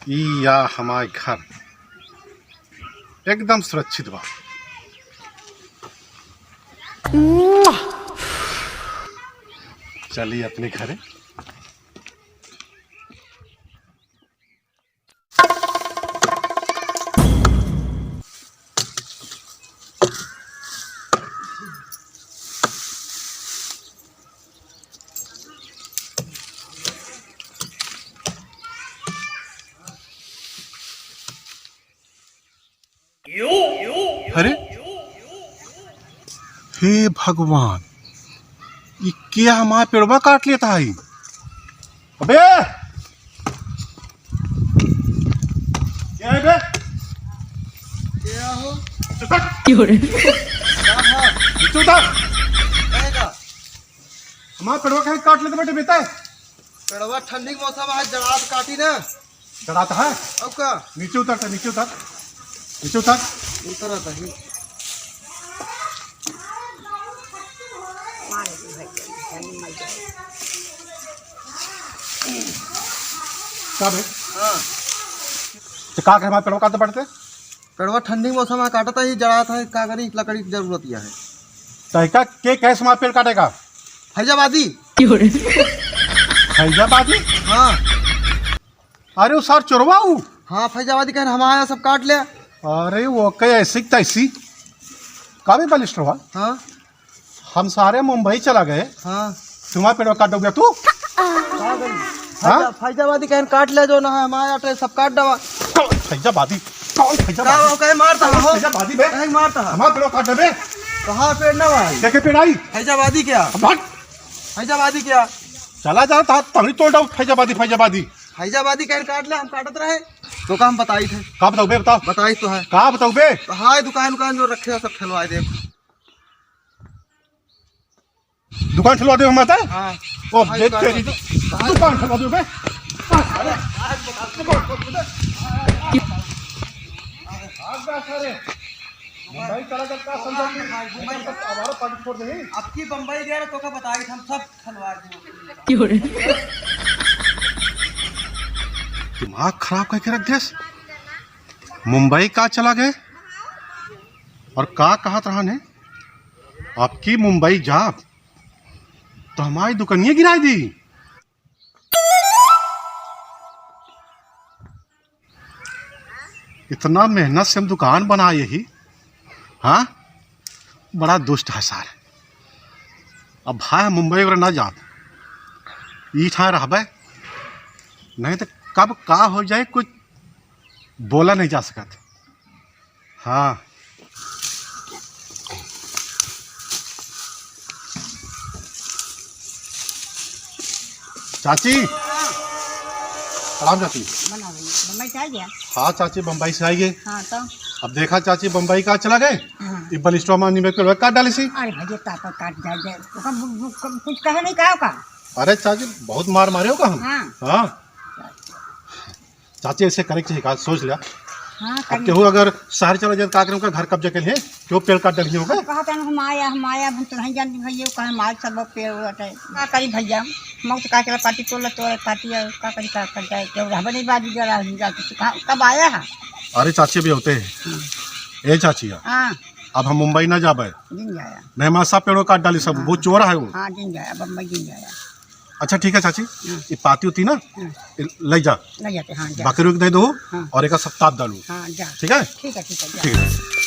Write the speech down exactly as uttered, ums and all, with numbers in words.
ई या हमार घर एकदम सुरक्षित बा। चली अपने घरे। अरे, हे भगवान, ई के हमार पेड़वा काट लेता है? अबे, क्या है बे? क्या हो? चुप कर। क्यों रे? क्या है? नीचे उतर। क्या है का? हमार पेड़वा काहे काट लेते बेटे, बेटा? पेड़वा ठंडी के मौसम है, जड़ात काटी ना। जड़ात है? अब का? नीचे उतर, नीचे उतर, नीचे उतर। उतर आता है। का बे? हाँ। तो का करे, हमार पेड़वा काटते पड़ते? पेड़वा ठंडी के मौसम में काटत है, जड़ात है, का करी, लकड़ी की जरूरत यह है। तहिका के कैसे हमार पेड़ काटेगा? फैजाबादी। फैजाबादी? हाँ। अरे वो सार चोरवा हूँ। हाँ, फैजाबादी कहन हमारा सब काट ले। अरे वो के ऐसी तैसी। का भी बलिष्ठ हुआ? हाँ। हम सारे मुंबई चला गए। हाँ। तुम्हारा पेड़वा काट दोगे तू? हाँ? फैजा-, फैजाबादी कहन काट ले जो ना है, हमारा आटे सब काट दवा। कौन फैजाबादी? कौन फैजाबादी? का हो, कहे मारता कौन हो? फैजाबादी बे? कहे मारता हो? हमारा पेड़वा काट देबे? कहाँ पेड़ ना भाई? देखे पेड़ आई? फैजाबादी क्या? अब भाग। फैजाबादी क्या? चला जा, ता-, तभी तोड़ डाउ फैजाबादी, फैजाबादी। फैजाबादी कहन काट ले, हम काटत रहे। तो का हम बताई थे? का बताओ बे, बताओ। बताई तो है। का बताओ बे? तो हाय दुकान, दुकान जो रखे हैं, सब ठेलवाए दे। दुकान ठेलवा दे हम आता? हाँ। ओ, हाय देख दुकान तेरी ठेलवा दे। दुकान ठेलवा दे बे। अरे, हाथ बता दे। अरे, हाथ बा सारे। मुंबई चला गया का समझा कि मुंबई। हमारा पार्टी छोड़ दे। अब की बम्बई गया तो का बताई हम सब खलवा दे। क्यों रे? दिमाग खराब करके रख देस। मुंबई का चला गए और का कहत रहन है, अब की मुंबई जाब तो हमारी दुकनिया गिराई दी। इतना मेहनत से हम दुकान बनाए ही, हाँ, बड़ा दुष्ट है सार। अब भाई हम मुंबई वगैरह ना जाब, ई ठाँ रहबे, नहीं तो कब का हो जाए कुछ बोला नहीं जा सकत। हाँ। चाची, प्रणाम चाची। बना भैया, बम्बई से आ गया? हाँ चाची, बम्बई से आई गए। हाँ तो? अब देखा चाची, बम्बई का चला गए? हाँ। ये बलिस्टो मानी में पेड़ काट डाली सी। अरे भैया, तापा काट डाल दे। ओका बु-, बु-, कुछ कहे नहीं, का का? अरे चाची, बहुत मार मारे हो का हम? हाँ। हाँ। चाची, ऐसे करे के चाही का, सोच लिया। हाँ, अब करी। केहू अगर शहर चला जाए, तो का करे, उनका घर कब्जा कर लिए, क्यों पेड़ काट डलिए होगा? कहत हन, "हम आया, हम आया, हम तो नहीं जानते भैया, कहे माल सब पेड़ उड़त है।" का करी भैया, मौत का चला पार्टी तोड़ ले, तोड़ पार्टी है, का करी, का कर जाए, क्यों रहबे नहीं बाजी जरा, हम जाते तो कहाँ, कब आया है? अरे चाची, अभी होते हैं। हाँ। ए चाची, हाँ। अब हम मुंबई ना जाबे। जिन जाया। नहीं, हमारा सब पेड़ों काट डाली सब, हाँ। बहुत चोर है वो। हाँ, जिन जाया, बम्बई जिन जाया। अच्छा ठीक है चाची, हाँ। ये पाती होती ना, हाँ। ये ले जा। ले जाते, हाँ, जा। बकरी को दे दो हाँ। और एक सप्ताह डालू। हाँ, जा। ठीक है? ठीक है, ठीक है, जा। ठीक है।